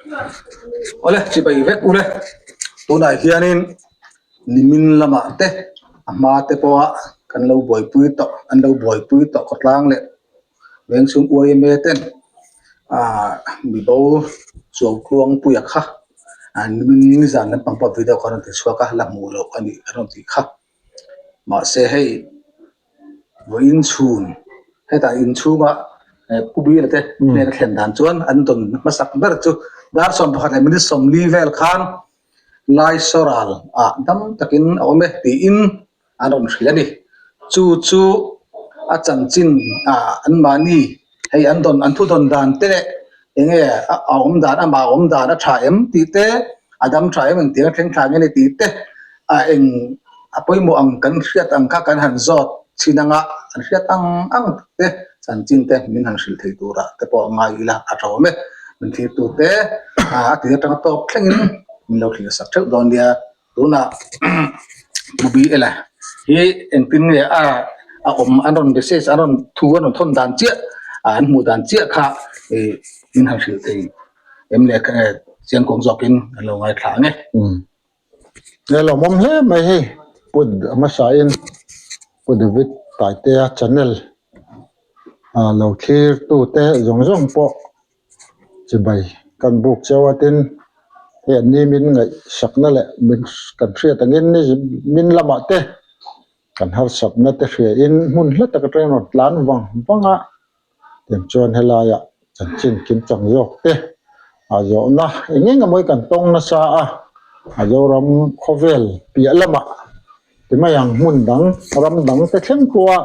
Awle chibai vek ule tunah hianin nimin lamah te a hma te pawha kan lo buaipui tawh an lo buaipui tawh khawtlang leh vengchhung yma ten ah mibo chuangtluangpuia kha nimin nizan lampang pawh video kha a rawn ti chhuak a la hmuh loh a nih a rawn tih kha. Mahse hei vawiin chhun hetah inchhunga Pu Bila te hnena thlen dan chuan an dawn hmasak ber chu dar 11 leh minute 40 vel khan Laisoral ah dam takin a awm e tiin an rawn hrilh a ni. Chu chu a chanchin ah anmahni hei an dawn an thu dawn dan te leh eng nge a awm dan amah awm dan a tha em tih te a dam tha em engtiang a thleng thla nge ni tih te a eng a pawimawh ang kan hriat ang kha kan han zawt chhin anga an hriat ang ang te chanchin te min han hrilh thei tura te pawh a ngai ila a tha awm e min thlir tu te a tih atanga tawp thlengin min lo thlir sak theuh dawn nia. Tunah Pu BL-a hi engtin nge a a awm an rawn message an rawn thu an rawn thawn dan chiah an hmuh dan chiah kha ih min han hrilh thei em le chiangkuang zawkin an lo ngaithla ang e. He lawmawm hle mai hei Pu hmasain Pu David Taitea channel ah lo thlir tute zawng zawng pawh Chibai kan buk cheu a tin hei an ni min ngaihsakna leh min kan hriat angin ni min lamah te kan harsatna te hria in hmun hla tak atangin rawn tlan vang vang a tiang chuan helaiah chanchin kim chang zawk te a zawhna eng eng emaw hi kan tawng nasa a a Zoram khawvel piah lamah ti mai ang hmun dang ram dang te thleng pawha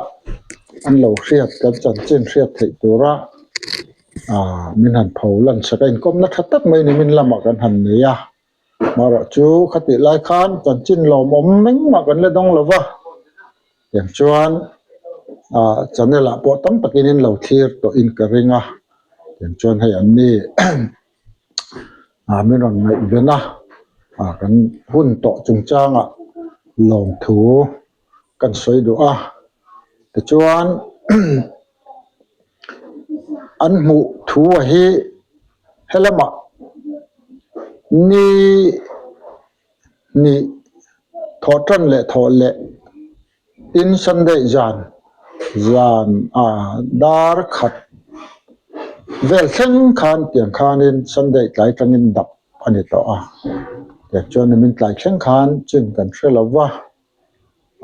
an lo hriat kan chanchin hriat theih tura ah min han pho lan sak a inkawmna tha tak mai ni min lamah kan han nei a marawh chu khatih lai khan chanchin lawmawm engmah kan la dawng lo va tiang chuan ah channel ah pawh tam takin in lo thlir tawh in ka ring a tiang chuan hei an ni ah min rawn ngaihven a ah kan hun tawh chungchangah lawmthu kan sawi duh a tichuan an hmuh thu a hi helamah ni hnih thawh tan leh thawh leh tin Sunday zan zan ah dar khat vel thleng khan tiang khanin Sunday tlai tangin dap a ni tawh a tiang chuan nimin tlai thleng khan chin kan hre lo va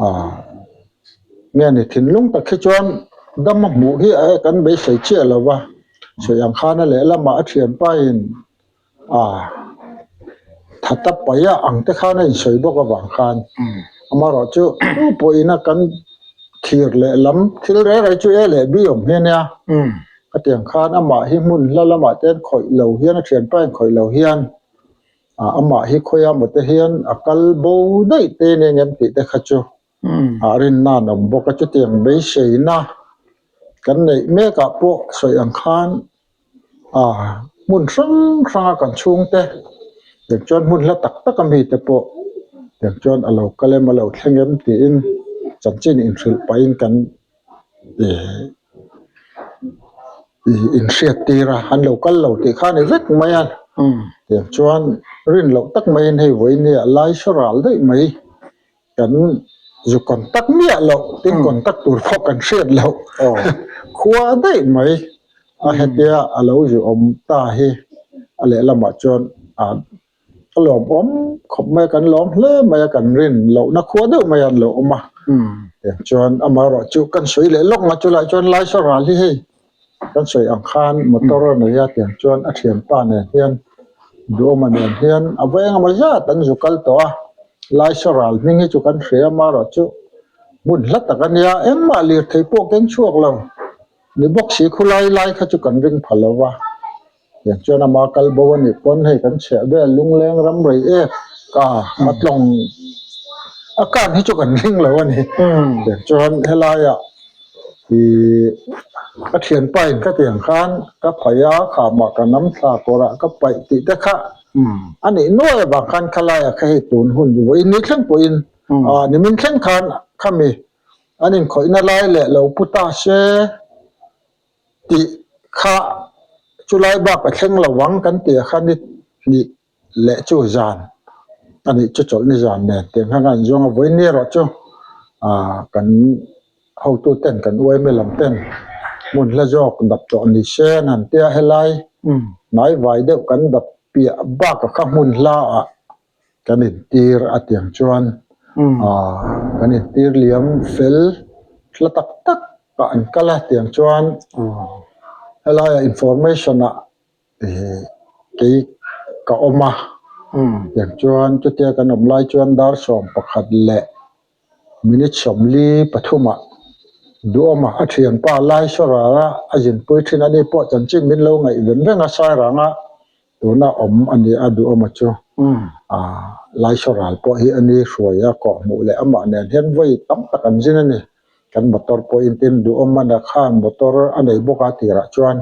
ah nge ni thinlung tak hi chuan dam a hmuh hi kan beisei chiah lo va sawi ang khan a lehlamah a thianpa in ah thata paih a ang te khan a insawi bawk avang khan amaherawh chu tu pawhin a kan thlir leh lam thil reng reng chu e leh bi awm hi ania hetiang khan amah hi hmun hla lamah te hian khawih lo hian a thianpa in khawih lo hian ah amah hi khawiah maw te hian a kal bo daih te nia engem tih te kha chu ah rinna an awm bawk a chutiang beiseina kan neih mek ah pawh sawi ang khan ah hmun hrang hrang a kan chhungte tiang chuan hmun hla tak tak a mite pawh tiang chuan a lo kal em a lo thleng em tiin chanchin inhrilh pahin kan ih ih inhriat tir a an lo kal lo tih kha a ni vek mai a tiang chuan rin loh tak maiin hei vawiin hi a lai saw ral daih mai. Kan zu contact miah loh, tin contact tur pawh kan hriat loh khua daih mai a hetia a lo zu awm ta hi a lehlamah chuan a lawmawm khawp mai a, kan lawm hle mai a, kan rin lohna khua deuh mai an lo awm a. Tichuan amaherawhchu kan sawi leh lawk nga chulai chuan Laisa ral hi hei Kan sawi ang khan motor a nei a tiang chuan a thianpa nen hian Duhawma nen hian a va engemaw zat an zu kal tawh a, Laisa ral hming hi chu kan hria a marawh chu hmun hla tak a nia engmah lirthei pawh keng chhuak lo ni bawk si khulai lai kha chu kan ring pha lo va. Tiang chuan ama kal bo a nih pawn hei kan chhiah vel lungleng ram rei ek a a tlawng a kan hi chu kan ring lo a ni. Tiang chuan helaiah ih ka thianpa in ka tiang khan ka phaih a khamah ka nam thla kawrah ka paih tih te kha a nih nuai avang khan khalaiah kha hei tun hun vawiin ni thleng pawhin ah nimin thleng khan khami an inkhawihna lai leh lo pu ta se. Tih kha chulai bak a thleng lo vang kan tih a kha ni. hnih leh chu zan a nih chu chawlhni zan nen tiang khan an zawng a vawiin erawh chu ah kan hotu ten kan uaime lam ten hmun hla zawk dap tawh ni se an han tia helai hnai vai deuh kan dap piah bak a kha hmun hla ah kan intir a tiang chuan ah kan intir liam fel hla tak tak ah an kal a tiang chuan helai ah information ah Ehh kei ka awm a, tiang chuan chutia kan awm lai chuan dar 11 leh minute 43 ah Duhawma a thianpa Laisawrara a zinpui thin a ni pawh chanchin min lo ngaih ven reng a Sairanga tuna awm a ni a Duhawma chu aah Laisawral pawh hi a ni hruai a kawhhmuh leh amah nen hian vawi tam tak an zin a ni. Kan motor pawhin tin duhawm a na khan motor a nei bawk a tirah chuan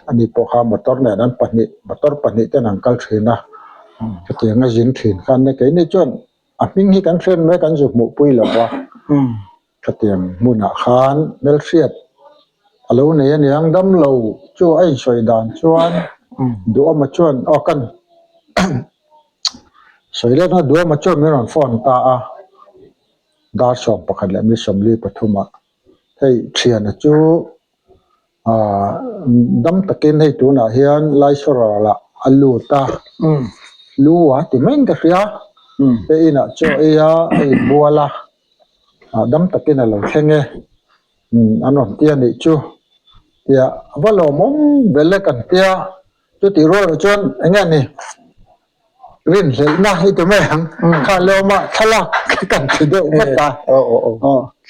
ani pawh kha motor nen an pahnih motor pahnih ten an kal thin a hetiang a zin thin khan nia keini chuan a hming hi kan hriat mai kan zu hmuh pui lo va hetiang hmunah khan hmelhriat a lo nei aniang damlo chu a insawi dan chuan duhawma chuan aw kan sawi letna duhawma chuan min rawn phone ta a. Dar 11 leh mi 43 ah hei thiana chu ah dam takin hei tunah hian Laisawral ah a lut a lu a ti maiin ka hria te inah chaw ei a a inbual a ah dam takin a lo thleng e an rawn ti a nih chu tia a va lawmawm vel e kan tia chutih rual ah chuan eng nge ni. Rinhlelhna hi ti mai ang. Kha lawma thlalak kan ti deuh vat a.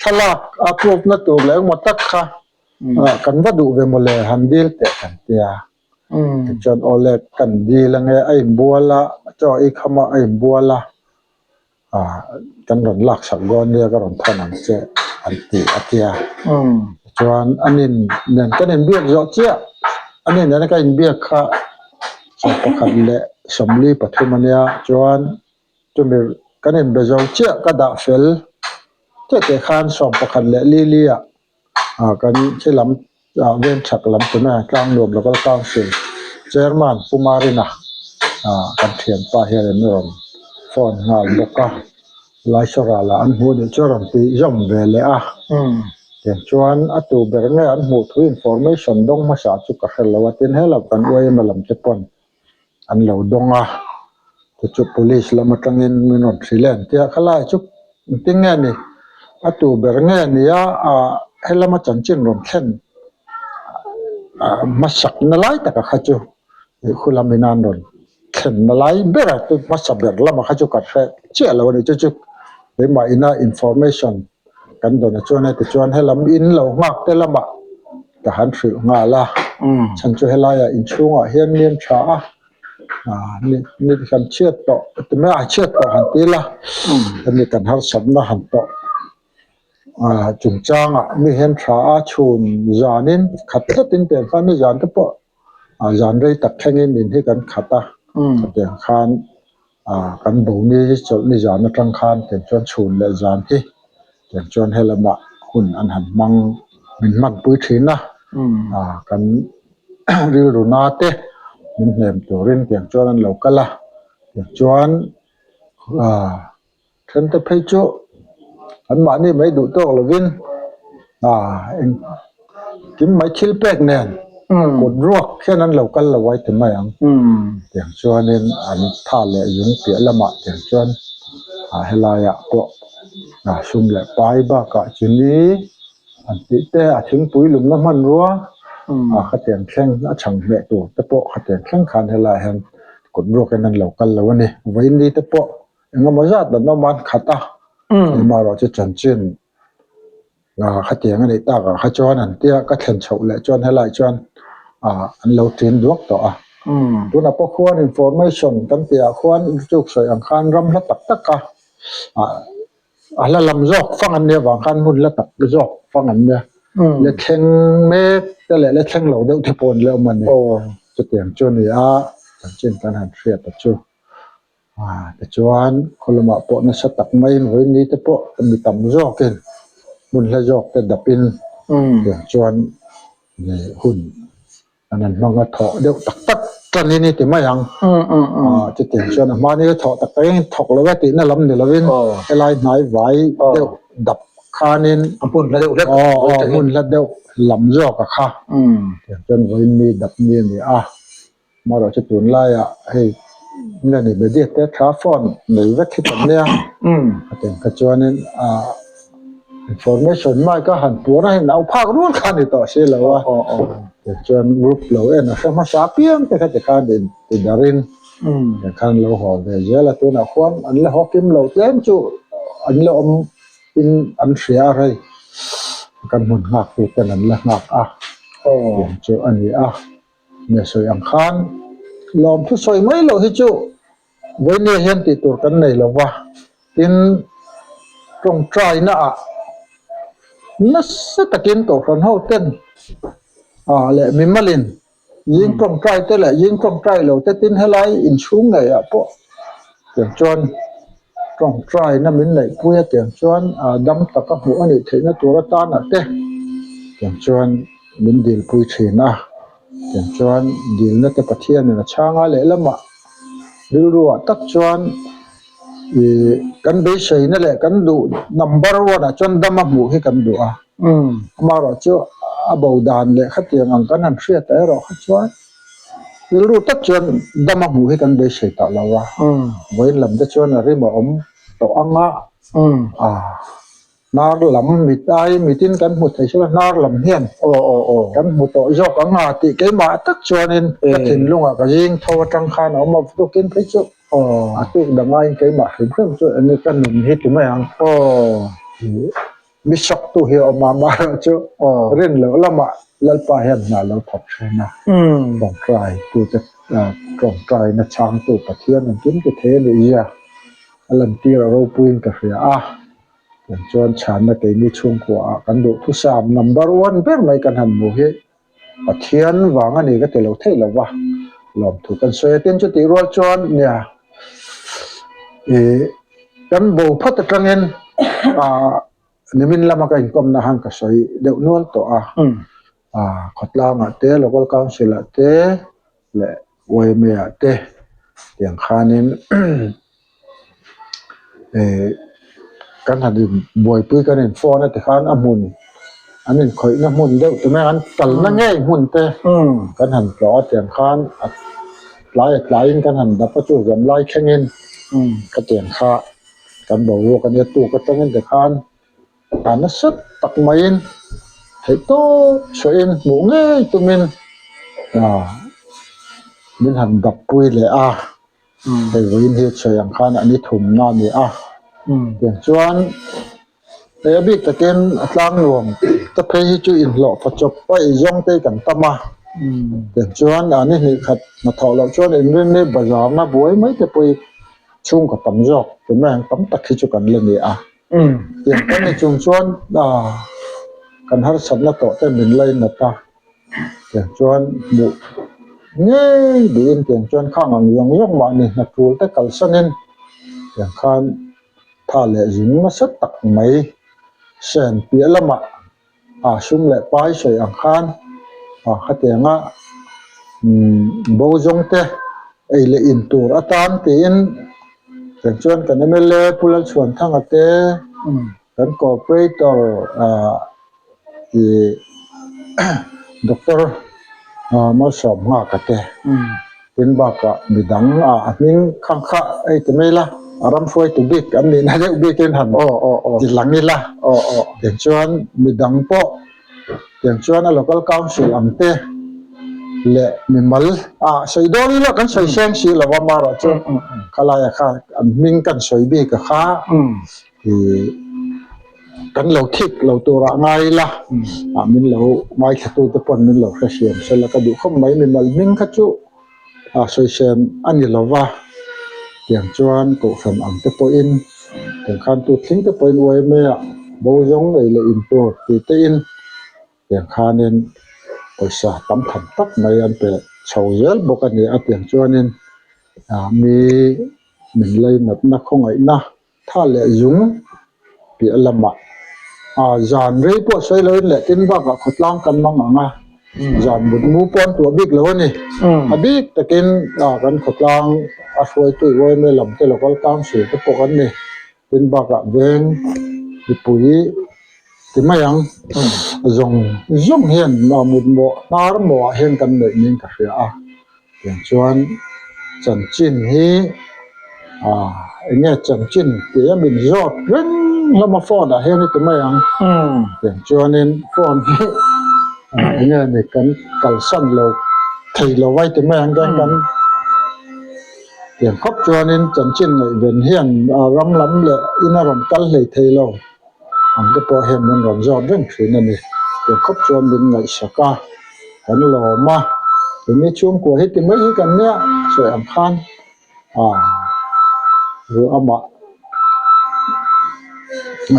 Thlalak a proof na tur leh engmaw tak kha kan va duh ve mawle han dil teh kan tia. Tichuan awle kan dil ange a inbual a, chaw ei kham a a inbual a. Kan rawn lak sak dawn nia ka rawn thawn ang che an ti a tia. Chuan an in nen kan inbiak zawh chiah an in nena ka inbiak kha 11:43 a nia chuan chumi kan inbe zo chiah ka dah fel chiah teh khan 11 leh li li ah Ah kan khi lam ah veng chhak lam tuna Tlangnuam Local Council Chairman Pu Marina ah kan thianpa hian an rawn phone nghal bawk a, Laisawral ah an hmuh nih chu a rawn tih zawm ve leh a, tiang chuan a tu ber nge an hmuh thu information dawng hmasa chu ka hre lo a, tin hello kan uaima lam te pawn an lo dawng a, chu chu police lam atangin min rawn hrilh e an tia khalai chu engtin nge ni a tu ber nge ni a ah helama chanchin rawn thlen ah hmasak na lai taka kha chu ih khu lam in an rawn thlen na lai ber a chu hmasa ber lama kha chu ka hre chiah lo a ni chu chu keimah ina information Kan dawn chuan heti chuan helam in lo nghak te lamah ka han hrilh nghal a, chhan chu helaiah inchhungah hian mi an tha a, ah ni ni kan chhiat tawh ti mai a chhiat tawh han ti ila hemi kan harsatna han tawh ah chungchangah mi hian tha a chhun zanin khat thlatin tiang khan ni zan te pawh ah zan rei tak thlengin in hi kan khat a hetiang khan. Ah kan bo ni chawlh ni zan atang khan tiang chuan chhun leh zan hi tiang chuan helamah hun an han hmang min hmanpui thin a ah kan rilru na te min hnem turin tiang chuan an lo kal a tiang chuan ah then te phei chu an mahni mai duh tawk lovin ah eng kim mai thil pek nen kut ruak hian an lo kal lo ai ti mai ang tiang chuanin an tha leh zung piah lamah tiang chuan ah helaiah pawh ah sum leh pai bakah chini an tih te a thingpui lumna hmanrua ah khatiang thleng a chhang hmeh tur te pawh khatiang thleng khan helaiah hian kut ruakin an lo kal lo a ni vawiin ni te pawh engemaw zat an awm a an khat a amaherawh chu chanchin ah khatiang a nih takah kha chuan an tia ka thlen chhoh leh chuan helai chuan ah an lo ṭin duak tawh a tunah pawh khuan information kan tih ah khuan chuk sawi ang khan ram hla tak tak a ah a hla lam zawk fang an nia vang khan hmun hla tak zawk fang an nia la thleng mek te leh la thleng lo deuh te pawh an la awm a ni chutiang chu a ni a chanchin kan han hriat a chu. Ah tichuan khaw lamah pawh nasa tak maiin vawiin te pawh mi tam zawkin hmun hla zawk te dapin tiang chuan hun. An han hmang a thawh deuh tak tak tanin i ti mai ang. Chutiang chuan a hmani a thawh tak takin thawk lo e tihna lam ni lovin helai hnai vai deuh dap khanin a hmun hla deuh hlek a hmun hla deuh lam zawk a kha. Tiang chuan vawiin mi dap mi a ni a. Amaherawhchu tunlaiah hei nge ni media te tha phone nei vek hi tam nia. Chutiang kha chuanin Information mai ka han puan a hei au phak rual kha a ni tawh si lo a, tichuan group lo en a hre hmasa apiang te kha tikhan in ti darin tikhan lo haw ve zel a, tunah khuan an la haw kim lo tlem chu an la awm in an hria a rei kan hmun nghak tu ten an la nghak a tiang chu a ni a, nge sawi ang khan lawmthu sawi mai loh hi chu. Vawinia hian tih tur kan nei lo va, tin tawngtaina ah nasa takin kohhran ho ten ah leh mimalin zing tawngtai te leh zing tawngtai lo te tin helai inchhung ngei ah pawh tiang chuan tawngtaina min neih pui a tiang chuan ah dam taka hmuh a nih theihna tur atana te tiang chuan min dilpui thin a, tiang chuan dilna te Pathianin a chhang a lehlamah. Rilruah tak chuan ih kan beiseina leh kan duh number one ah chuan dam a hmuh hi kan duh a, amaherawh chu a bo dan leh khatiang ang kan han hriat ta erawh kha chuan rilru tak chuan dam a hmuh hi kan beisei tah lo a, vawiin lam te chuan a rim a awm tawh ang a, ah. Hnar lam mit ai mitin kan hmu thei sela hnar lam hian kan hmu tawh zawk ang a tih keimah tak chuanin ka thinlungah ka zing tho atang khan a awm a tukin phei chu a tuk dangaiin keimah hrim hrim chu enge ka nun hi ti mai ang mi sawk tu hi a awm a amaherawhchu rin loh lamah Lalpa hian hna lo thawk thin a tawngtai tute tawngtai na chhangtu Pathian engkim ti thei a nih zia a lantir a ropuiin ka hria a. Tiang chuan chhanna keini chhungkuaah kan duhthusam number one ber mai kan han hmu hi Pathian vang a ni ka ti lo theih lo va, lawmthu kan sawi a. Tin chutih rual chuan nia ih kan bo phawt atangin ah nimin lama ka inkawmna khan ka sawi deuh nual tawh a, ah khawtlangah te local council ah te leh yma ah te tiang khanin eh kan han in buaipui kan in phone a tikhan a hmun an inkhawihna hmun deuh te mai an kalna ngei hmun te kan han tlawh a tiang khan a tlai a tlaiin kan han dap a chu zan lai thlengin khatiang kha kan boruak a nia tuk atangin tikhan A nasa tak maiin theihtawp chhuahin hmuh ngei tumin min han dap pui leh a, hei vawiin hi chhuai ang khan an i thumna a ni a, tiang chuan hei a bik takin a tlang nuam te phei hi chu inhlawh fa chawp a eizawng te hi kan tam a, tiang chuan a ni hnih khat hnathawh loh chuan inrinni bazar na buai mai te pawh hi chhungkaw tam zawk tunah hian tam tak hi chu kan la ni a. Tiang kan ni chung chuan kan harsatna tawh te min lainat a, tiang chuan hmuh ngei duhin tiang chuan khang ang zawng zawng mahni hna tul te kalsanin tiang khan tha leh zung nasa tak mai sen piah lamah a sum leh pai sawi ang khan a khatianga bo zawng te ei leh in tur atan tiin tiang chuan kan mla Pu Lalchhuanthanga te kan cooperator ah ih doctor Malsawmnghaka te tin bakah midang ah a hming khang kha hei ti mai ila a ram hruaitu bik an nihna deuh bikin han ti lang ila tiang chuan midang pawh tiang chuan a local council ang te leh mimal ah sawi dawn ila kan sawi seng si lo a amaherawh chu khalaia kha an hming kan sawi bik a kha ih Kan lo thik lo turah ngai ila, ah min lo ngaithla te pawn min lo hre siam sela ka duh khawp mai. Mimal hming kha chu ah sawisem a ni lo va, tiang chuan kohhran ang te pawhin tiang khan tu thling te pawhin yma ah bo zawng ei leh in tur tih te in tiang khanin pawisa tam tham tak mai an pe chho zel bawk a ni a. Tiang chuanin ah mi min lainatna khawngaihna Tha leh zung piah lamah zan rei pawh sawi loin leh tin bakah khawtlang kan mang ang a. Zan mutmu pawh an tuah bik lo a ni. A bik takin kan khawtlang a hruaitu yma lam te local council te pawh kan ni. Tin bakah veng mipui ti mai ang zawng zawng hian mutmawh hnar mawhah hian kan neih niin ka hria a. Tiang chuan chanchin hi ah eng nge chanchin tih a min zawt reng hlawm a phone ah hian i ti mai ang tiang chuanin phone hi eng nge ni kan kalsan lo thei lo a i ti mai ang chuan kan tiang khawp chuanin chanchin ngaihven hian ram lam leh in a rawn kal hlei thei lo. Ang te pawh hian min rawn zawt reng thin a ni. Tih khawp chuan min ngaihsak a, kan lawm a, tuni chhungkua hi ti mai hi kan nia sawi ang khan ah ruah amah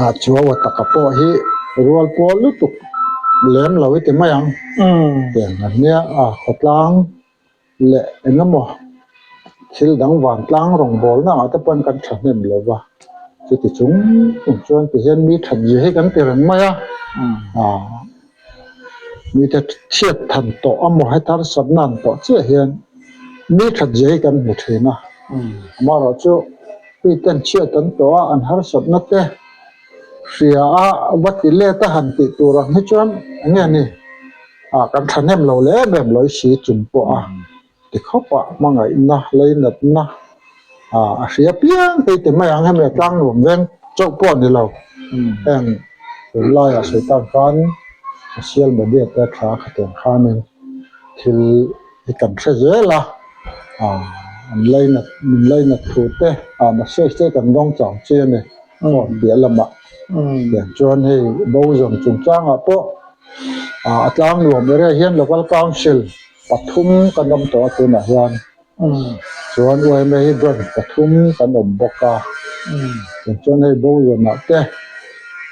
ah chuaua taka pawh hi rual pawl lutuk lem lo hi ti mai ang tiang an nia a khawtlang leh eng emaw thil dang vantlang rawngbawlna ah te pawn kan thahnem lo va, chuti chung chung chuan ti hian mi that zia hi kan ti reng mai a, ah mite chhiat than tawh emaw heta harsatna an tawh chiah hian mi that zia hi kan hmu thin a, amaherawhchu miten chhiat an tawh a an harsatna te hria a va ti let a han tih tur ang hi chuan eng nge ni. Ah kan thahnem lo leh em em lo i si chung pawh a ti khawp a, hmangaihna, leinatna ah a hria piang te i ti mai ang hemi a tlang nuam veng chauh pawh a ni lo. Heng tunlaiah sawi tan khan social media te a tha khatiang khanin thil hi kan hre zel a, ah an leinat min leinat thu te ah message te kan dawng chang chi a ni phone piah lamah tiang chuan hei bo zawng chungchangah pawh. Ah a tlang nuam area hian local council pathum kan awm tawh a tunah hian chuan yma hi branch pathum kan awm bawk a tichuan hei Bawlrawnah te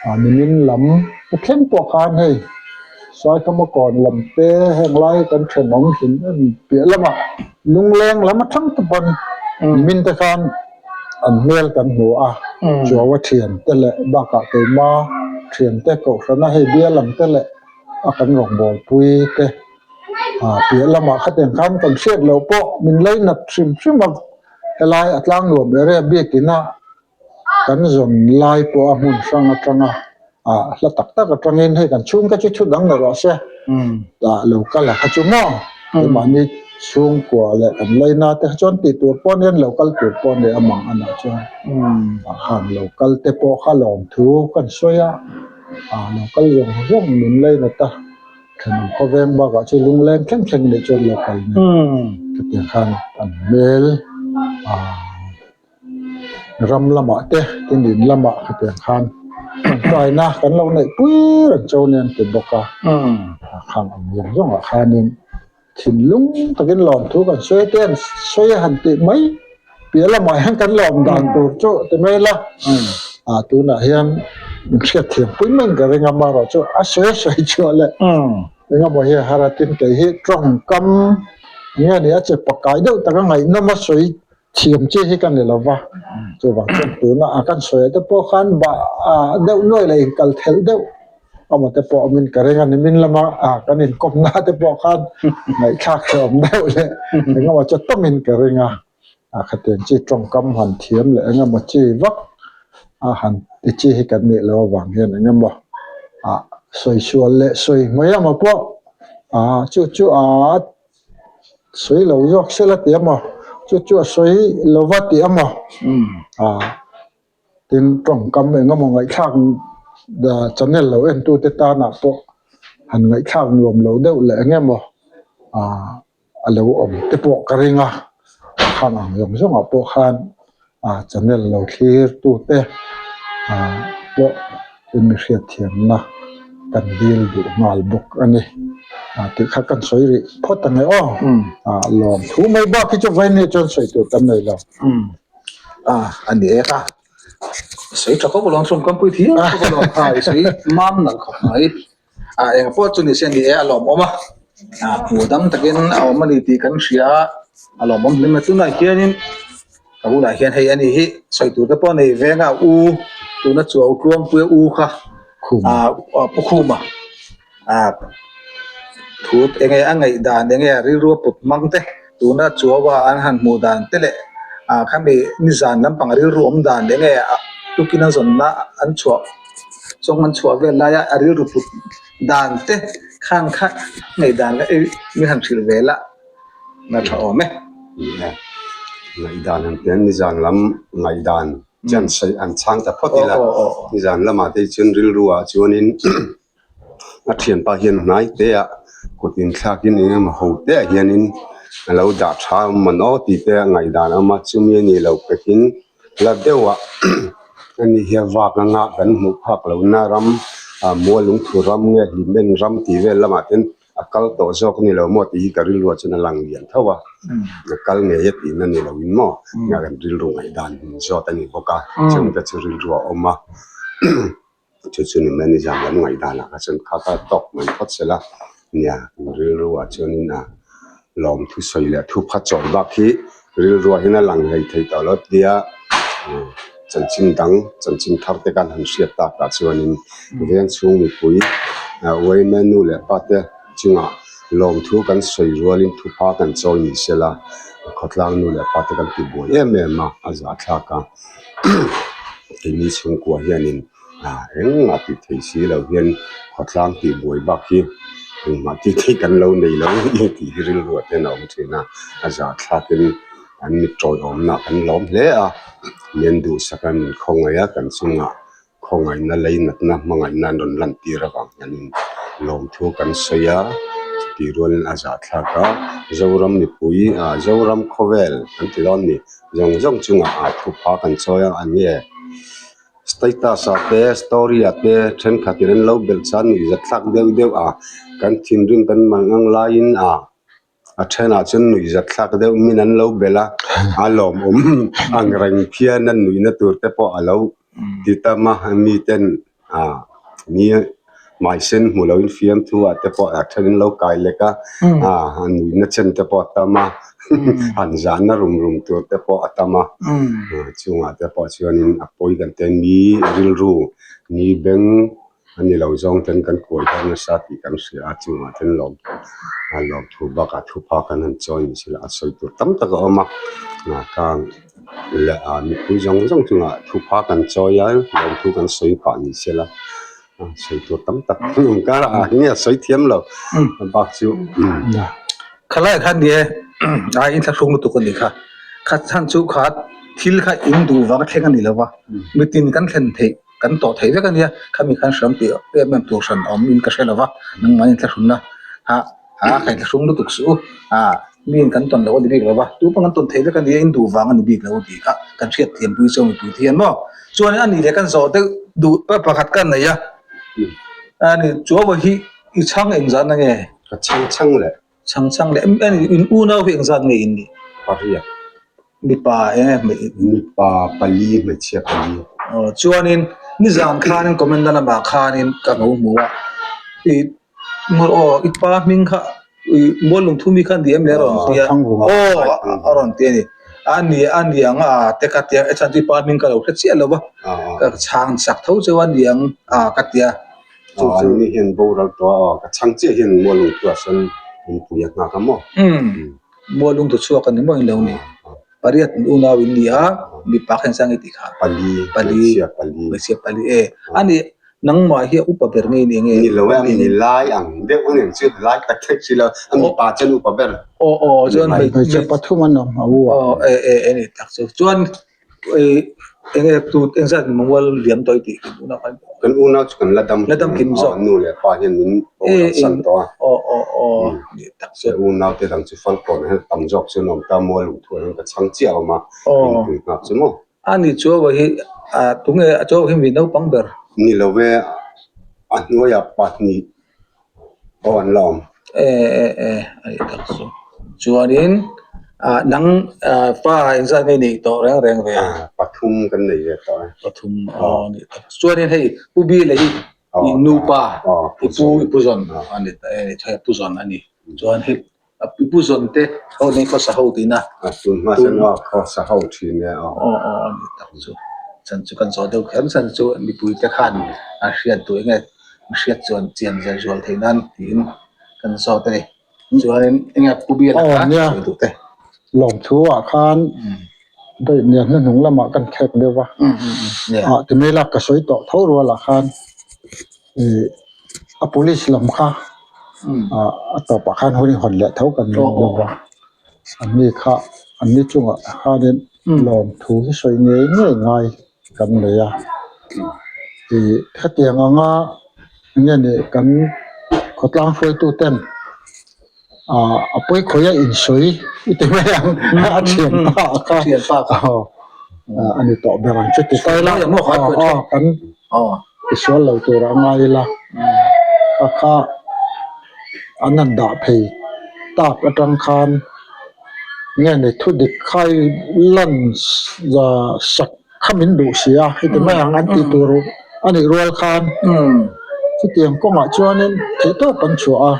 ah nimin lam a thleng pawh khan hei Saikhamakawn lam te heng lai kan thenawm hlim em piah lamah lungleng lam atang te pawn nimin te khan. An hmel kan hmu a, Chuaua thian te leh bakah keima thian te kohhrana hei bial ang te leh a kan rawngbawlpui te piah lamah khatiang khan kan hriat loh pawh min leinat hrim hrim a, helai a tlang nuam area biakina kan zawn lai pawh a hmun hrang atanga ah hla tak tak atangin hei kan chhungte chu thu dang lo rawh se ah lo kal a kha chu maw keimahni chhungkua leh kan laina te kha chuan tih tur pawh nia lo kal tur pawh nia a mang anah chuan ah khan lo kal te pawh kha lawm thu kan sawi a ah lo kal zawng zawng min laina ta thenawm khawveng bakah chu lungleng thleng thleng nih chuan lo kal nia chutiang khan an hmel ah. Ram lamah te tin in lamah khatiang khan tawngtaina kan lo neih pui reng chu nia an ti bawk a, khang ang zawng zawngah khanin thinlung takin lawmthu kan sawi te an sawi a han tih mai piah lamah hian kan lawm dan tur chu ti mai la, ah tunah hian min hriatthiam pui mai in ka ring a amaherawhchu a sawi a sawi chhuah leh engemaw hi a har a tin kei hi tawngkam eng nge ni a che pakai deuh taka ngaihnawm a sawi. Thiam chi hi ka ni lo va, chuvang chuan tuna a kan sawi te pawh khan bah deuh nuai leh inkal thelh deuh amaw te pawh awmin ka ring a, nimin lama kan inkawmna te pawh khan ngaihthlak hrehawm deuh leh engemaw chu tawmin ka ring a, khatiang chi tawngkam han thiam leh engemaw chi vak a han ti chi hi kan nih loh avang hian engemaw sawi sual leh sawi hmai amaw pawh chu chu a. Sawi lo zawk sela tih a maw? Chu chu a sawi lo va tih a maw? Aaa tin tawngkam eng emaw ngaihthlak channel lo entute tanah pawh han ngaihthlak nuam lo deuh leh eng emaw aaa a lo awm te pawh ka ring a, khang ang zawng zawngah pawh khan aaa channel lo thlir tute aaa pawh in hriatthiamna kan dil duh nghal bawk a ni. Ah tih kha kan sawi rih phawt ang e aw. Ah lawm thu mai bak hi chu vawiin hi chuan sawi tur kan nei lo. Ah a ni e kha. Sawi tha khawp alawm sawm kampui thiam khawp alawm kha i sawi mam nalh khawp mai. Ah eng pawh chu ni se ni e a lawmawm a. Ah hmuh dang takin a awm a ni tih kan hria a, a lawmawm hle mai. Tunah hianin Ka bulah hian hei ani hi sawi tur te pawh nei veng a u tuna chuau tluangpuia u kha ah pu khuma ah Thu enge a ngaih dan enge a rilru a put hmang te tuna chuaua an han hmuh dan te leh ah khami nizan lampang rilru awm dan enge a tukin a zawnna an chhuah zawng an chhuah vel laia a rilru put dan te khan kha ngaih dan leh min han hrilh ve la na tha awm e. Ngaihdan han pian nizan lam ngaihdan chian sawi an chhang ta phawt ila nizan lamah te hi chuan rilru ah chuanin A thianpa hian hnai te ah kut inthlakin eng emaw ho te ah hianin a lo dah tha a awm mawn aw tih te a ngaihdan a awm a chumi a nih loh pekin la deuh ah ani hi a vak anga kan hmuh phak lohna ram ah mual lungthu ram nge hlimen ram tih vel lamah ten a kal tawh zawk a ni lo maw tih hi ka rilru ah chuan a lang lian tho a a kal ngei a tihna ni lo in maw kan rilru ngaihdan zawt a ni bawk a chungte chu rilru a awm a. Chu chu ni mai a ni zan lam ngaihdan ah kha chuan kha kha tawk mai phawt se la nia rilru ah chuanin a lawm thusawi leh thu pha chawi bak hi rilru ah hian a lang hlei thei tawh lo tia chanchin dang chanchin thar te khan han hriat tak ah chuanin veng chhung mipui uaime nu leh pa te chungah lawmthu kan sawi rualin thupha kan chawi ni se la khawtlang nu leh pa te kan ti buai em em a a zahthlak a. Keini chhungkua hianin ah engmah tih theih si lo hian khawtlang tih buai bak hi engmah tih theih kan lo nei lo ni tih hi rilru ah te hian a awm thin a, a zahthlakin an mit tawiawmna kan lawm hle a, min duhsak a min khawngaih a kan chungah khawngaihna lei natna hmangaihna an rawn lan tir avang hianin lawmthu kan sawi a, chutih rualin a zahthlak a, Zoram mipui ah Zoram khawvel kan ti dawn a ni. Zawng zawng chungah ah thupha kan chawi a eng nge status ah te story ah te thenkhat in an lo belh chuan nuihzat thlak deuh deuh a kan thinrim kan man ang laiin ah a thenah chuan nuihzat thlak deuh min an lo belh a a lawmawm ang reng phian a nuihna tur te pawh a lo ti tam a miten ah ni hmai sen hmu loin fiamthu ah te pawh a then in lo kai lek a ah a nuihna chen te pawh a tam a han zahna rum rum tur te pawh a tam a chungah te pawh chuanin a pawi kan te mi rilru mi beng a ni lo zawng ten kan kuai her nasa tih kan hria a chungah ten lawm lawmthu bakah thupha kan han chawi ni sela a sawi tur tam tak a awm a kang leh ah mipui zawng zawng chungah thupha kan chawi a lawmthu kan sawi pah ni sela sawi tur tam tak an kar ah nge a sawi thiam lo a bak chu Khalai khan ni e a inthlahrung lutuk a ni kha kha chhan chu kha thil kha in duh vang a thleng a ni lo va mitin kan thlen theih kan tawh theih vek a nia khami khan hram tih em em tur hran awm in ka hre lo va nangmah inthlahrunna ha a ka inthlahrung lutuk suh u a mi in kan tawn loh a ni bik lo va tu pawh kan tawn theih vek a nia in duh vang a ni bik lo tih kha kan hriat thiam pui chu mipui te hian maw chuan a nih leh kan zawh deuh duh pakhat ka nei a a ni chuan hi i chhang engzah na nge ka chhang chhang leh chhang chhang leh in unau hi engzat nge in nih pariat mipa eng nge mipa pali hmeichhia pali aw chuanin nizan khanin comment na lamah khanin ka lo hmu a i aw i pa hming kha i mual lungthu mi kha a ni em le a rawn ti a aw a rawn ti a ni a ni a ni ang a te ka tia a chhan chu i pa hming ka lo hre chiah lo va ka chhang sak tho cheu a ni ang a ka tia chu chu ni hian boral tawh a aw ka chhang chiah hian mual lungthu ah sawn inpui a nghak a maw Mual lungthu chhuak a ni maw in lo ni. Pariat unau in ni a, mipa kha engzang nge tih kha? Pali, pali, hmeichhia pali. Hmeichhia pali e. A ni, nangmah hi a upa ber nge ni nge? Ni lo e, a mi lai ang deuh a ni ang chu, lai tak thek si lo, a mipa chuan upa ber. Aw aw, chuan hmeichhia pathum an awm a u a. Aw e e e ni tak chu. Chuan Enge tu engzat mual liam tawh i tih kan unau khan. Kan unau chu kan la dam la dam kim zawk. Nu leh pa hian min boral san tawh a. Aw aw aw ni tak chu. Unau te dang chu fal kawn hian tam zawk chu an awm ta mual lung thuah hian ka chhang chiah a awm a. Inpui nghak chu maw. A ni chu aw hi a tunge a chu hi mi naupang ber. Ni lo ve a hnuaiah pahnih Aw an la awm. E e e a nih tak chu. Chuanin ah nang ah pa engzat nge neih tawh reng reng ve a? Pathum kan nei ve tawh e. Pathum aw a nih tak. Chuanin hei Pu Bile hi i nupa i pu i pu zawn a ni ta e pu zawn a ni. Chuan hei I pu zawn te ho nei khawsa ho tihna. A tun hma chuan aw khawsa ho thin e aw. Aw aw a ni tak chu. Chan chu kan zawh deuh kher chan chu mipui te khan an hriat duh eng nge an hriat chuan chian zel zual theih nan tiin. kan zawt a ni. Chuanin enge Pu Biala kha sawi duh te. Lawmthu ah khan daih nia hnuhnung lamah kan khek deuh va. Ah ti mai la ka sawi tawh tho rual ah khan ih a police lam kha ah a tawpah khan hun i hawn leh tho kan ring deuh va. An ni kha an ni chungah khanin lawmthu hi sawi ngei ngei ngai kan nei a. Ih hetiang anga enge ni kan khawtlang hruaitu ten ah a pawi khawi a insawi i ti mai ang a thian pa kha aw a ni tawh ber ang chu ti ta ila aw kan tisual lo tur a ngai ila kha kha an han dah phei tak atang khan nge ni thu dik khai lan sak kha min duh si a heti mai ang an tih tur a nih rual khan chutiang kawngah chuanin theihtawp an chhuah a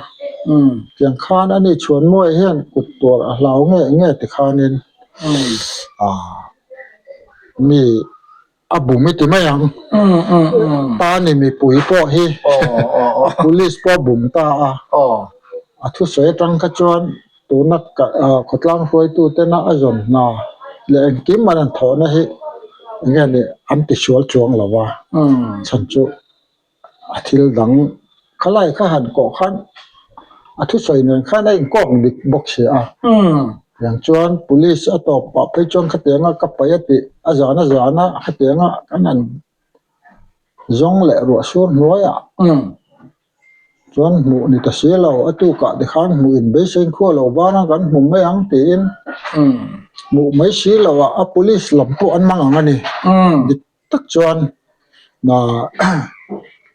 tiang khan a ni chhuan mawi hian kut tuar a hlau nge nge ti khanin ah mi a bum i ti mai ang ta ni mipui pawh hi police pawh a bum ta a a thusawi atang kha chuan Tuna khawtlang hruaitutena a zawn hna leh engkim an han thawhna hi enge ni an tisual chuang lo va, chhan chu a thil dang khalai kha han kawh khan a thusawi nen khan a inkawk dik bawk si a. Tiang chuan police a tawp pah phei chuan khatianga ka paih a tih a zan a zan a khatianga kan han zawng leh ruah sur hnuaiah. Chuan hmuh ni ta si lo, a tukah te khan hmuh in beisein khua lo ban a kan hmu mai ang tiin hmuh mai si lo ah a police lam pawh an hmang ang a ni. Dik tak chuan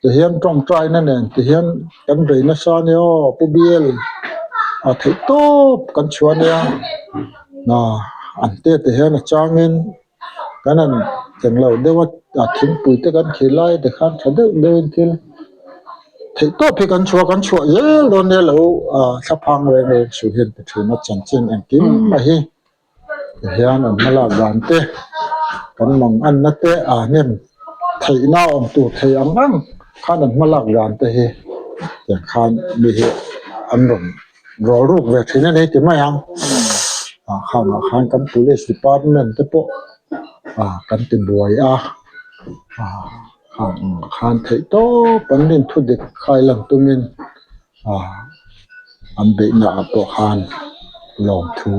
tihian tawngtaina nen tihian kan bei nasa a nia aw Pu Bial a theih tawp kan chhuah a nia an te te hian a changin. Kan han tleng lo deuh a, a thingpui te kan khi lai te khan tha deuh deuhin thil theih tawp hi kan chhuah kan chhuah zel dawn nia lo ah thlaphang reng reng suh hian ti thin a chanchin engkim mai hi tihian an hmalak dan te kan mang anna te ah hnem theihna awm tur thei ang ang khan an hmalak dan te hi tiang khan mi hi an rawn. Rawl ruk ve thin a ni ti mai ang. Ah khanah khan kan police department te pawh ah kan ti buai a ah khan theih tawp an rin thu dik khai lan tumin ah an beihna ah pawh khan lawmthu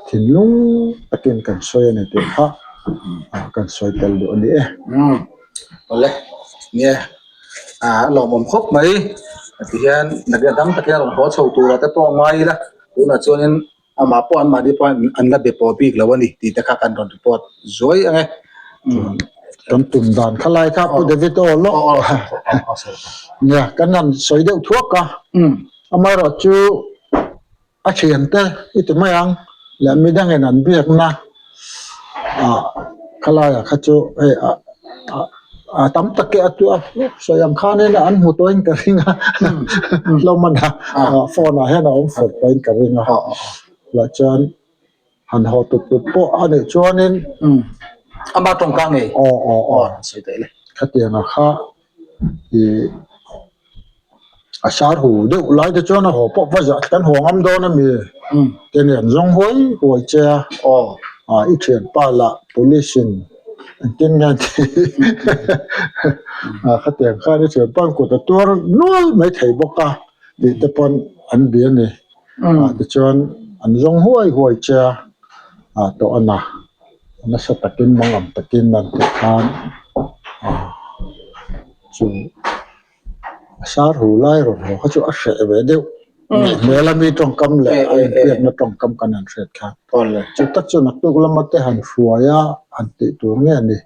thinlung takin kan sawi a ni tih kha ah kan sawi tel duh a ni e. Umm awle nia. Ah a lawmawm khawp mai tihian navia dang takin a rawn haw chho tura te pawh a ngai ila tunah chuanin amah pawh anmahni pawh an la be pawh bik lo a ni tih te kha kan rawn report zuai ang e. Kan tum dan kha lai kha Pu David aw lawk nia kan han sawi deuh thuak a amaherawhchu A thiante i ti mai ang leh midangin an biakna ah khalaiah kha chu hei ah ah tam tak hi a sawi ang khanin an hmu tawhin ka ring a hlawm a na phone ah hian a awm fawt tawhin ka ring a lah chuan han haw tut tut pawh a nih chuanin ama tawngka ngei aw aw aw khatianga kha ih. A sar hu deuh lai te chuan a haw pawh va zah kan haw ngam dawn a mi te nen zawng huai huai che a ah i thianpa lah police in engtin nge an tih ah khatiang khan i thianpa an kut a tuar nual mai thei bawk a tih te pawn an bia a ni ah tichuan an zawng huai huai che a ah tawh a na nasa takin mangam takin an tih khan ah chu. A sar hu lai rawn haw kha chu a hreh ve deuh nih hmel a mi tawngkam leh a inbiakna tawngkam kan han hriat khan chu tak chu naktuk lama te han hruai a han tih tur nge ni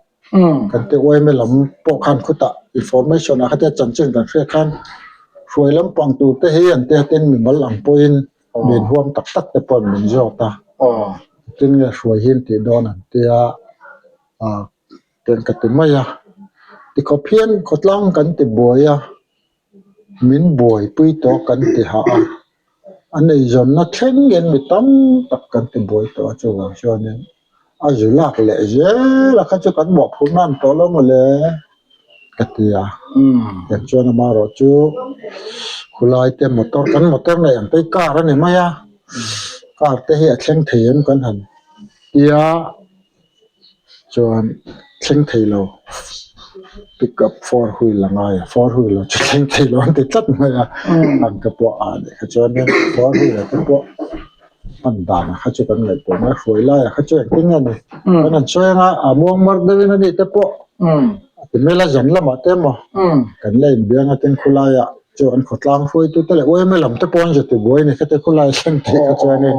kan ti uaime lam pawh khan khutah information ah khatia chanchin kan hriat khan hruai lampang tur te hi an tia tin mimal ang pawhin min huam tak tak te pawh min zawt a tin nge hruai hi an tih dawn an tia ah. Eng ka ti mai a, tikhawp hian khawtlang kan ti buai a, min buaipui tawh kan ti hah a, an eizawnna thlengin mi tam tak kan ti buai tawh a chuvang chuanin a zu lak leh zel a kha chu kan mawhphurh nan tawh lo maw le ka ti a, tiang chuan amaherawh chu. Khulai te motor kan motor neih ang te hi car a ni mai a car te hi a thleng thei em kan han tia chuan thleng thei lo pickup four wheel a ngai a four wheel ah chu thleng thei lo an ti tlat mai a an ka pawh ah leh kha chuanin four wheel ah te pawh hman danah kha chu kan ngaihtuah mai a hruai laiah kha chu engtin nge ni kan han sawi anga a muang mar deuhin a nih te pawh a ti mai la zan lamah te emaw kan la inbiang a tin khulaiah chu an khawtlang hruaitu te leh uaima lam te pawh an zati buai a ni khati khulai thleng theih kha chuanin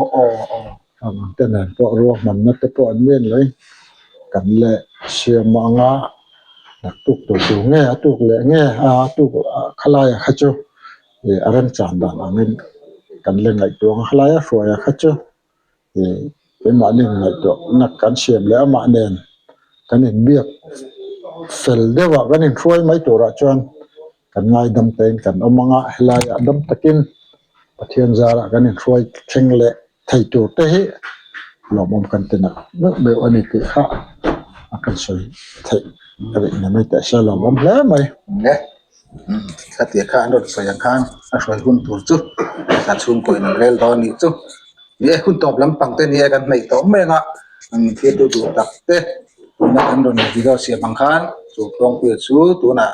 ang te nen pawh ruahmanna te pawh an nen lo in kan leh siam anga naktuk tur tur nge a tuk leh nge a tuk khalaiah kha chu ih a remchan dan angin kan la ngaihtuah ang a helai a hruai a kha chu ih keimahni ngaihtuahna kan siam leh amah nen kan inbiak fel deuh ah kan inhruai mai turah chuan kan ngaidam tein kan awm ang a helaiah dam takin Pathian zarah kan inhruai thleng leh thei tur te hi lawmawm kan ti nak meuh meuh a ni tih kha a kan sawi theih a rih ni mai teh se lawmawm hle mai. Nge khatia kha an rawn sawi ang khan a hruai hun tur chu a chhungkaw in an rel dawn nih chu ni e hun tawp lampang te ni e kan hnaih tawh mai ang a min thirtu duh tak te tuna kan rawn video siam ang khan chu Tluangpuia chu tunah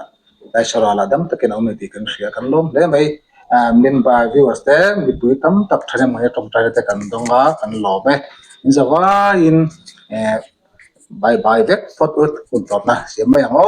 Daisarala dam takin a awm e tih kan hria kan lawm hle mai. Member viewers te mipui tam tak thahnem ngaih a tawngtaina te kan dawng a kan lawm e. In zavaiin bye bye vek phawt ut hun tawpna siam mai ang aw.